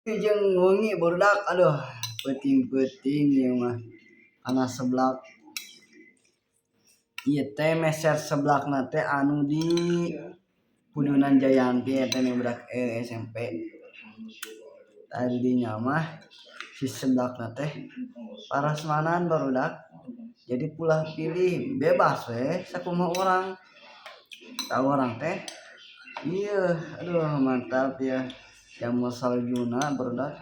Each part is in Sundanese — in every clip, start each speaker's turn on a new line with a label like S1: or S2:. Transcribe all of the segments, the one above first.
S1: Jeung wengi barudak, aduh, peuting-peuting ieu mah kana seblak. Ieu teh meser seblakna teh anu di Pudunan Jayanti eta nih budak SMP. Tadinya mah si seblakna teh parasmanan barudak. Jadi pulah pilih bebas weh sakumaha urang. Tahu orang teh. Iya, aduh mantap ya. Jamur saljuna barudak.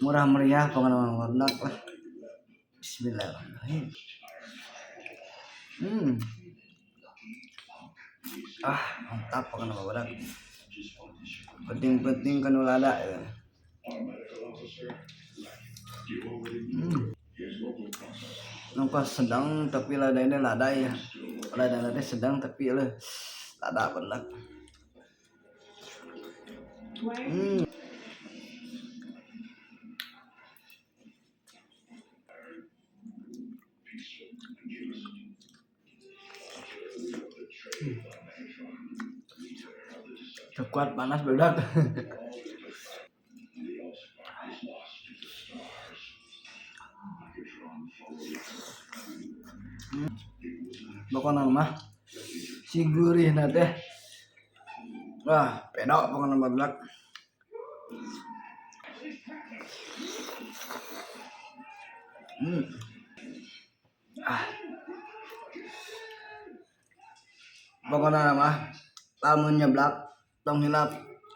S1: Murah meriah pokoknya barudak lah. Bismillahirrahmanirrahim. Ah, mantap pokoknya barudak. Penting-penting kan lada ya. Nampak sedang tapi ladanya lada ya. Lada teh sedang tapi leuh lada barudak. Kuat panas barudak. Pokokna mah si gurihna teh wah pedok pokokna barudak. Ah. Pokokna mah lamun nyeblak tong hilap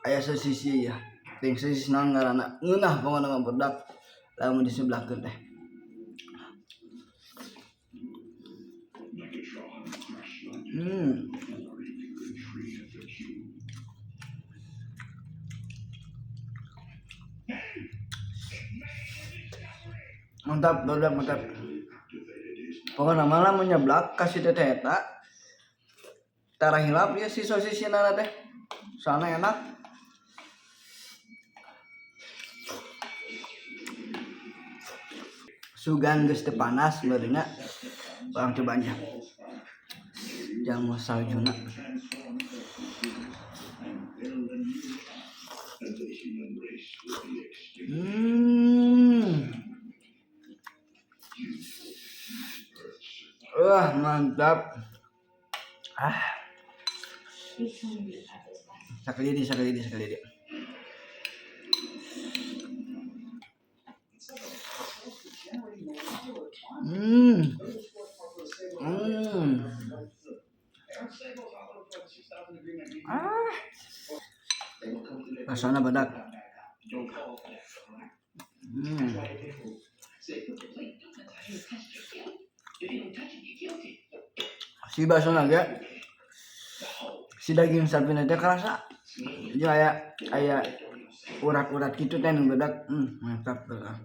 S1: aya sosisi ya. Ting sosis naon ngaranna ngeunah pokokna mah barudak lamun diseblakeun teh. Mantap, barudak mantap. Pokokna mah lamun nyeblak ka si teteh eta tara hilap ya si sosisina teh. Soalna enak. Sugan geus teu panas meureunna. Urang coba aja. Jamu saljuna. Wah, mantap. Ah. Sakali sakali sakali. Ah. Rasana badak. Si bakso naga, si daging sapi teh kerasa. Jadi aya urat-urat gitu teh nu badak. Mantap badak.